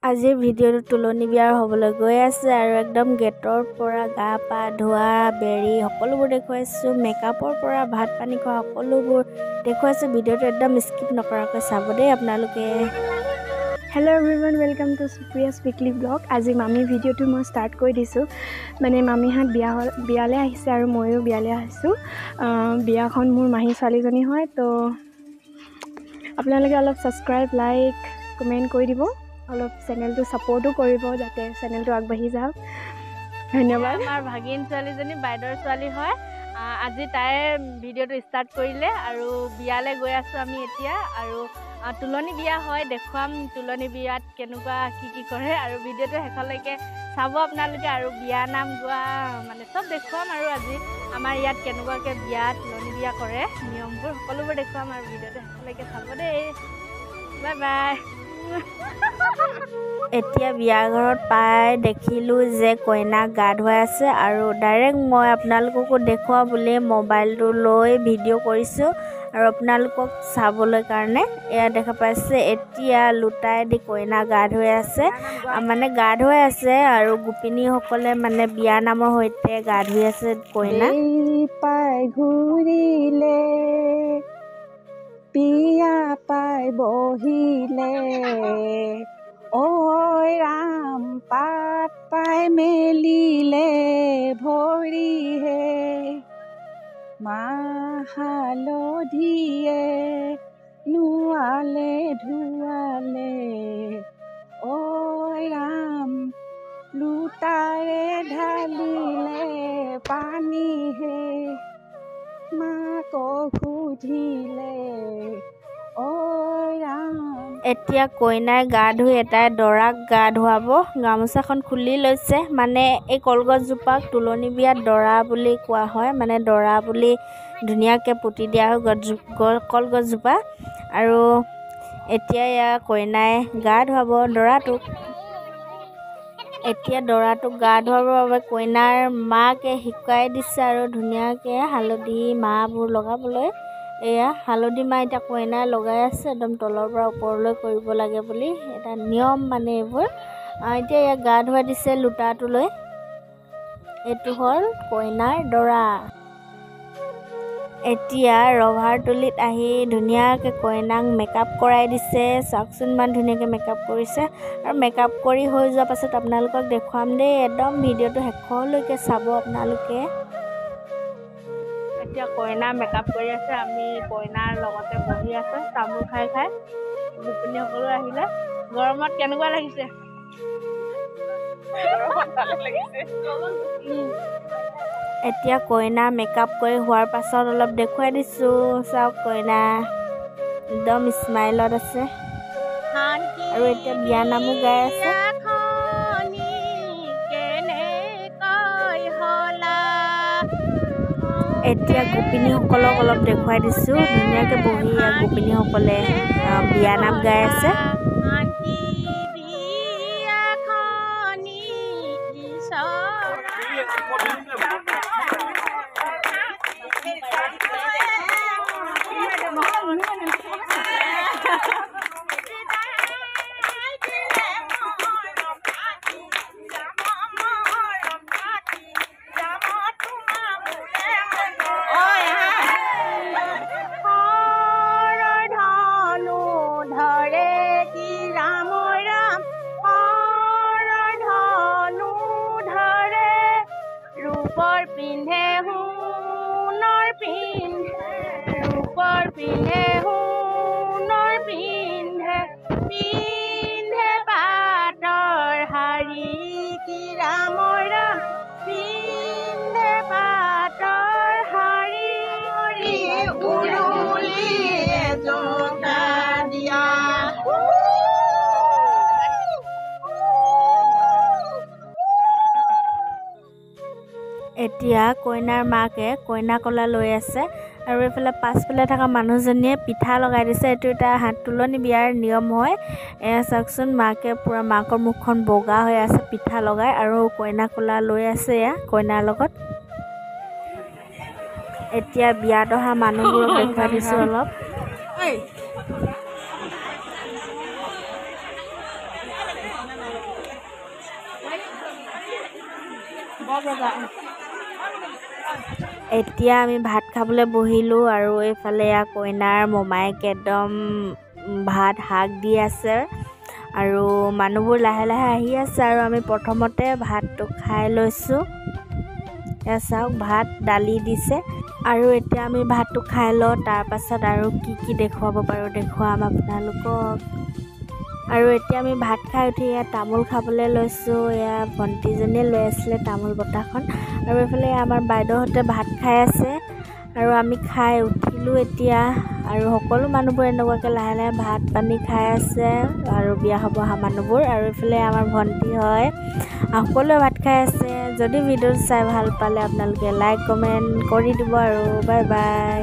আজিৰ ভিডিঅ'টো তুলনি বিয়াৰ হ'বলৈ গৈ আছে আৰু একদম গেটৰ পৰা গা পা ধোৱা বেৰি সকলোবোৰ দেখুৱাইছোঁ, মেকআপৰ পৰা ভাত পানী খোৱা সকলোবোৰ দেখুৱাইছোঁ। ভিডিঅ'টো একদম স্কিপ নকৰাকৈ চাব দেই আপোনালোকে। Hello everyone, welcome to Supriya's weekly blog. আজি মামী ভিডিঅ'টো মই ষ্টাৰ্ট কৰি দিছোঁ। মানে মামীহঁত বিয়া হ'ল, বিয়ালৈ আহিছে আৰু ময়ো বিয়ালৈ আহিছোঁ। বিয়াখন মোৰ মাহী ছোৱালীজনী হয়। তো আপোনালোকে অলপ ছাবস্ক্ৰাইব, লাইক, কমেণ্ট কৰি দিব, অলপ চেনেলটো ছাপৰ্টো কৰিব যাতে চেনেলটো আগবাঢ়ি যাওক। ধন্যবাদ। আমাৰ ভাগিন ছোৱালীজনী বাইদেউৰ ছোৱালী হয়। আজি তাই ভিডিঅ'টো ষ্টাৰ্ট কৰিলে আৰু বিয়ালৈ গৈ আছোঁ আমি এতিয়া। আৰু তুলনি বিয়া হয়, দেখুৱাম তুলনি বিয়াত কেনেকুৱা কি কি কৰে আৰু ভিডিঅ'টো শেষলৈকে চাব আপোনালোকে। আৰু বিয়া নাম গোৱা মানে চব দেখুৱাম আৰু আজি আমাৰ ইয়াত কেনেকুৱাকৈ বিয়া তুলনি বিয়া কৰে নিয়মবোৰ সকলোবোৰ দেখুৱাম আৰু ভিডিঅ'টো শেষলৈকে চাব দেই। Bye bye. এতিয়া বিয়া ঘৰত পাই দেখিলোঁ যে কইনাক গা ধুৱাই আছে আৰু ডাইৰেক্ট মই আপোনালোককো দেখুওৱা বুলি মোবাইলটো লৈ ভিডিঅ' কৰিছোঁ আৰু আপোনালোকক চাবলৈ কাৰণে। এয়া দেখা পাইছে এতিয়া লোটাই দি কইনা গা ধুৱাই আছে, মানে গা ধুৱাই আছে আৰু গোপিনীসকলে মানে বিয়া নামৰ সৈতে গা ধুই আছে কইনা। পাই ঘূৰিলে পিয়া পাই বহিলে, ঐ ৰাম পাত পাই মেলিলে ভৰিহে, মাহ হালধিয়ে নোৱালে ধুৱালে, ঐ ৰাম লোটাৰে ঢালিলে পানীহে, মাক সুধিলে ঐ ৰাম। এতিয়া কইনাই গা ধুই এটাই দৰাক গা ধুৱাব, গামোচাখন খুলি লৈছে। মানে এই কলগছজোপাক তুলনি বিয়াত দৰা বুলি কোৱা হয়, মানে দৰা বুলি ধুনীয়াকৈ পুতি দিয়া হয় কলগছজোপা। আৰু এতিয়া এয়া কইনাই গা ধুৱাব দৰাটোক। এতিয়া দৰাটোক গা ধুৱাবৰ বাবে কইনাৰ মাকে শিকাই দিছে আৰু ধুনীয়াকৈ হালধি মাহবোৰ লগাবলৈ। এয়া হালধি মাহ এতিয়া কইনাই লগাই আছে, একদম তলৰ পৰা ওপৰলৈ কৰিব লাগে বুলি এটা নিয়ম মানে এইবোৰ। এতিয়া ইয়াক গা ধুৱাই দিছে লোটাটোলৈ। এইটো হ'ল কইনাৰ দৰা। এতিয়া ৰভাৰ তুলিত আহি ধুনীয়াকৈ কইনাক মেকআপ কৰাই দিছে। চাওকচোন ইমান ধুনীয়াকৈ মেকআপ কৰিছে। আৰু মেকআপ কৰি হৈ যোৱাৰ পাছত আপোনালোকক দেখুৱাম দেই, একদম ভিডিঅ'টো শেষলৈকে চাব আপোনালোকে। এতিয়া কইনা মেকআপ কৰি আছে, আমি কইনাৰ লগতে বহি আছোঁ তামোল খাই খাই। গোপিনীসকলো আহিলে। গৰমত কেনেকুৱা লাগিছে? এতিয়া কইনা মেকআপ কৰি হোৱাৰ পাছত অলপ দেখুৱাই দিছোঁ। চাওক কইনা একদম স্মাইলত আছে আৰু এতিয়া বিয়া নামো গাই আছে। এতিয়া গোপিনীসকলক অলপ দেখুৱাই দিছোঁ, ধুনীয়াকৈ বহি গোপিনীসকলে বিয়া নাম গাই আছে। এতিয়া কইনাৰ মাকে কইনা কলা লৈ আছে আৰু এইফালে পাছফালে থকা মানুহজনীয়ে পিঠা লগাই দিছে। এইটো এটা হাত তুলনি বিয়াৰ নিয়ম হয়। এয়া চাওকচোন মাকে পূৰা মাকৰ মুখখন বগা হৈ আছে পিঠা লগাই আৰু কইনা কোলা লৈ আছে এয়া কইনাৰ লগত। এতিয়া বিয়াত অহা মানুহবোৰক দেখুৱাই দিছোঁ অলপ। এতিয়া আমি ভাত খাবলৈ বহিলোঁ আৰু এইফালে এয়া কইনাৰ মোমায়েক একদম ভাত শাক দি আছে আৰু মানুহবোৰ লাহে লাহে আহি আছে। আৰু আমি প্ৰথমতে ভাতটো খাই লৈছোঁ। এয়া চাওক, ভাত দালি দিছে। আৰু এতিয়া আমি ভাতটো খাই লওঁ, তাৰপাছত আৰু কি কি দেখুৱাব পাৰোঁ দেখুৱাম আপোনালোকক। আৰু এতিয়া আমি ভাত খাই উঠি এয়া তামোল খাবলৈ লৈছোঁ। এয়া ভণ্টিজনীয়ে লৈ আছিলে তামোল বটাখন। আৰু এইফালে আমাৰ বাইদেউহঁতে ভাত খাই আছে আৰু আমি খাই উঠিলোঁ এতিয়া। আৰু সকলো মানুহবোৰ এনেকুৱাকৈ লাহে লাহে ভাত পানী খাই আছে আৰু বিয়া হ'ব অহা মানুহবোৰ। আৰু এইফালে আমাৰ ভণ্টি হয়, সকলোৱে ভাত খাই আছে। যদি ভিডিঅ'টো চাই ভাল পালে আপোনালোকে লাইক কমেণ্ট কৰি দিব আৰু বাই বাই।